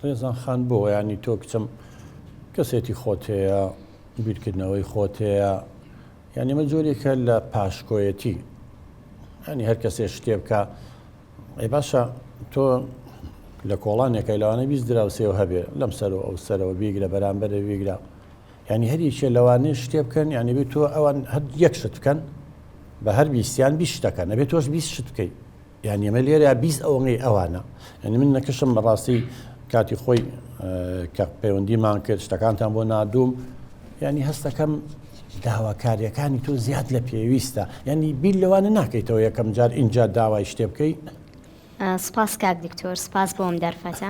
ڕێزان خان بۆ یانی تۆ کچم کەسێتی خۆت هەیە بیرکردنەوەی خۆت هەیە یانی ئەمە جۆرێکە لە پاشکۆیەتی ینی هەر کەسێ شتێ بکە ئەی باشە تۆ لە کۆڵانێکە لەوانە 20 دراوسێ و هەبێ لەم سەر و ئەو سەرەوە بیگرە بەرامبەرە بیگرە یعنی هەر یەکێ لەوانەیە شتێ بکەن یعنی بێت تۆ ئەوان هەر یەک شت بکەن بە هەر بیستیان 20 شتەکەن ئەبێت تۆش 20 شت بکەیت یانی ئەمە لێرە 20 ئەوەنەی ئەوانە یعنی من نەکەشم بەڕاستی کاتی خۆی کە پەیوەندیمان کرد شتەکانتان بۆ نادوم ینی هەستەکەم داواکاریەکانی تۆ زیاد لە پێویستە ینی بیر لەوانە ناکەیتەوە یەکەم جار ئینجا داوای شتێ بکەی سپاس کاک دکتۆر سپاس بۆم دەرفەتە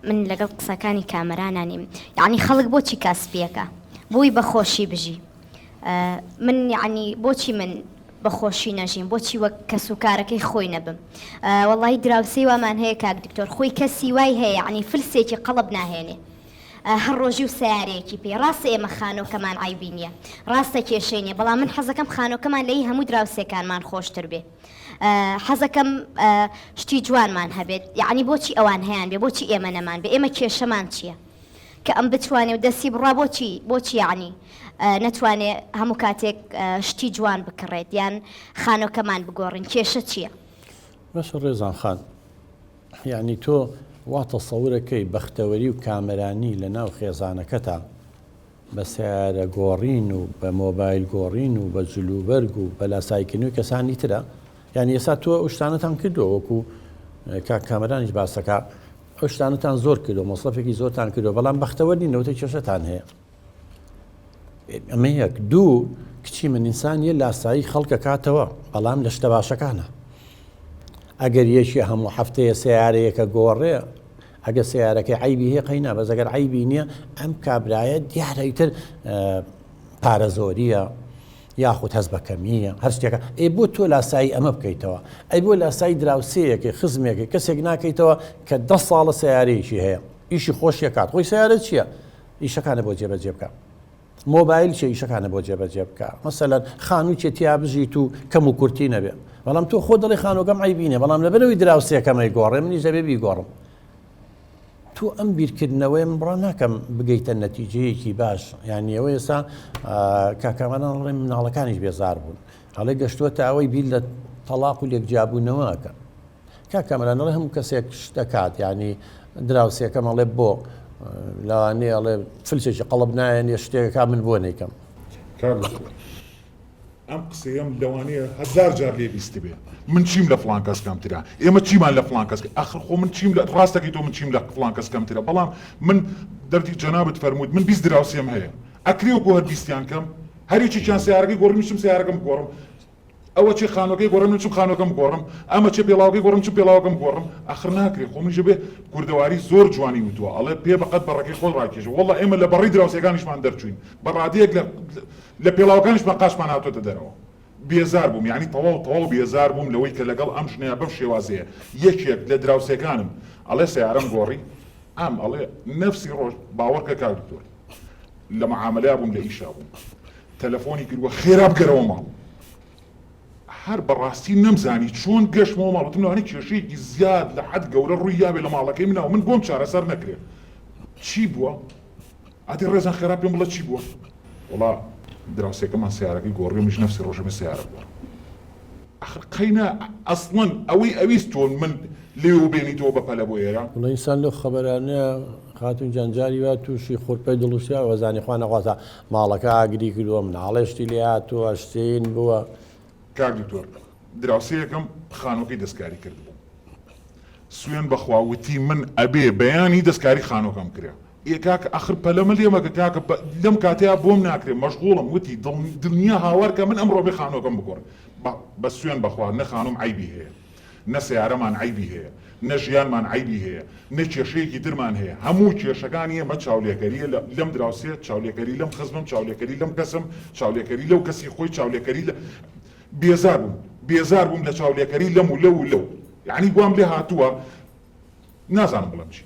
من لەگەڵ قسەکانی کامەرانە نیم یعنی خەڵک بۆچی کاسپیەکە بۆی بەخۆشی بژی من یعنی بۆچی من بە خۆشی نەژیم بۆچی وەک کەس و کارەکەی خۆی نەبم وەڵی دراوسێی وامان هەیە کاک دکتۆر خۆی کەسی وای هەیە یعنی فلسێکی قەڵب ناهێنێ هەر ڕۆژی و سیارەیەکی پێ ڕاستە ئێمە خانۆکەمان عیبی نییە ڕاستە کێشەی نییە بەڵام من حەزەکەم خانۆکەمان لەی هەموو دراوسێکانمان خۆشتر بێ حەزەکەم شتی جوانمان هەبێت یعنی بۆچی ئەوان هەیان بێ بۆچی ئێمە نەمان بێ ئێمە کێشەمان چییە؟ کە ئەم بتوانێ و دەستی بڕا بۆچی بۆچی یەعنی نەتوانێ هەموو کاتێک شتی جوان بکڕێت یان خانۆکەمان بگۆڕین کێشە چییە؟ باشە ڕێزان خان یعنی تۆ وا تەسەورەکەی بەختەوەری و کامەرانی لە ناو خێزانەکەتا بە سەیارە گۆڕین و بە مۆبایل گۆڕین و بە جلوبەرگ و بە لاساییکردنەوەی کەسانی ترە یعنی ئێستا تۆ ئەو شتانەتان کردووە وەکو کاک کامەرانیش باسەکە ئەو شتانەتان زۆر کردووە مەسرەفێکی زۆرتان کردووە بەڵام بەختەوەر نین لەوەتەی کێشەتان هەیە ئەمە یەک دوو کچی من ئینسانیە لاسایی خەڵکە کاتەوە بەڵام لە شتە باشەکانە ئەگەر یەکی هەموو هەفتەیە سیارەیەکە گۆڕێ ئەگە سیارەکەی عیبی هەیە قەینا بەس ئەگەر عیبی نییە ئەم کابرایە دیارە ئیتر پارە زۆریە یاخود هەست بە کەمییە هەر شتێکە ئەی بۆ تۆ لاسایی ئەمە بکەیتەوە ئەی بۆ لاسایی دراوسێیەکەی خزمێکی کەسێک ناکەیتەوە کە دە ساڵە سیارەیەکی هەیە ئیشی خۆشیەکات خۆی سیارە چییە ئیشەکانە بۆ جێبەجێ بکە مۆبایل چێ ئیشەکانە بۆ جێبەجێ بکە مەسەلەن خانوو چێ تیا بژیت و کەم و کورتی نەبێ بەڵام تۆ خۆ دەڵێ خانووەکەم عەیبی نییە بەڵام لەبەرەوەی دراوسێکەمەی گۆڕێ منیش دەبێ بیگۆڕم تۆ ئەم بیرکردنەوەیە من بڕا ناکەم بگەیتە نەتیجەیەکی باش یان ئەوە ئێستا کاکامانان ڵێ مناڵەکانیش بێزار بوون هەڵێ گەشتووە تا ئەوەی بیر لە تەلاق و لێکجیابوونەوەکە کاک کامەران ئەڵێ هەموو کەسێک شت دەکات یانی دراوسێکەم ئەڵێ بۆ لەوانەیە ئەڵێ فلسێکی قەڵب نایەنێ شتێکەکە من بۆ نەیکەم. کاک دکتۆر ئەم قسەیەم لەوانەیە هەزار جار لێ بیستبێ من چیم لە فڵان کەس کەمترە ئێمە چیمان لە فڵان کەس ئەخر خۆ من چیم لە ڕاستەکەی تۆ من چیم لە فڵان کەس کەمترە بەڵام من دەردی جەنابت فەرمووت من 20 دراوسێم هەیە ئەکرێ وەکو هەر بیستیان کەم هەر یەکێکیان سەیارەکەی گۆڕی من چم سەیارەکەم بگۆڕم ئەوە چێ خانوەکەی گۆڕم من چم خانوەکەم بگۆڕم ئەمە چێ پێڵاوەکەی گۆڕم چم پێڵاوەکەم بگۆڕم ئەخر ناکرێ خۆ منیش ئەبێ کوردەواری زۆر جوانی وتوە ئەڵێ پێ بەقەد بەڕەکەی خۆت ڕاکێشە وەڵا ئێمە لە بەڕەی دراوسێکانیشمان دەرچوین بە ڕادەیەک لە لە پێڵاوەکانیشمان قاچمان هاتۆتە دەرەوە بێزار بووم یانی تەواو تەواو بێزار بووم لەوەی کە لەگەڵ ئەم ژنەیا بەم شێوازەیە یەکێک لە دراوسێکانم ئەڵێ سەیارەم گۆڕی ئەم ئەڵێ نەفسی ڕۆژ باوەڕکە کاک دکتۆر لە معامەلەیا بووم لە ئیشا بووم تەلەفۆنی کردوە خێرا بگەرەوە ماڵ هەر بەڕاستی نەمزانی چۆن گەشتمەوە ماڵ وتم لەوانەیە کێشەیەکی زیاد لە حەد گەورە ڕووی یابێ لە ماڵەکەی منەوە من بۆم چارەسەر نەکرێ چی بووە ئەدی ڕێزان خێرا پێم بڵێ چی بووە وەڵا دراوسێکەمان سیارەکەی گۆڕی و منیش نەفسی ڕۆژەمێ سیارە گۆڕم ئەخر قەینا ئەسڵەن ئەوەی ئەویست تۆ من لێوە بێنیتەوە بە پەلە بۆ ئێرە. وەڵا ئینسان لەو خەبەرانەیە خاتوون گیان جاری وا تووشی خورپەی دڵ و سیا وەزانی خوا نەخواستە ماڵەکە ئاگری کردووە مناڵێ شتی لێ هاتووە شتین بووە. کاک دکتۆر دراوسێیەکەم خانوەکەی دەستکاری کردبوو سوێن بەخوا وتی من ئەبێ بەیانی دەستکاری خانوەکەم کرێ ئێ کاکە ئەخر پەلەمە لێ مەکە کاکە لەم کاتەیا بۆم ناکرێ مەشغوڵم وتی دڵنیا هاوار کە من ئەمڕۆ بێ خانوەکەم بگۆڕم بە سوێن بەخوا نە خانوم عەیبی هەیە نە سەیارەمان عەیبی هەیە نە ژیانمان عەیبی هەیە نە کێشەیەکی ترمان هەیە هەموو کێشەکانی ئێمە چاولێکەریە لەم دراوسێ چاولێکەری لەم خزمم چاولێکەری لەم کەسم چاولێکەری لەو کەسی خۆی چاولێکەری لە بێزار بووم بێزار بووم لە چاولێکەری لەم و لەو و لەو یعنی وام لێ هاتووە نازانم بڵێم چی.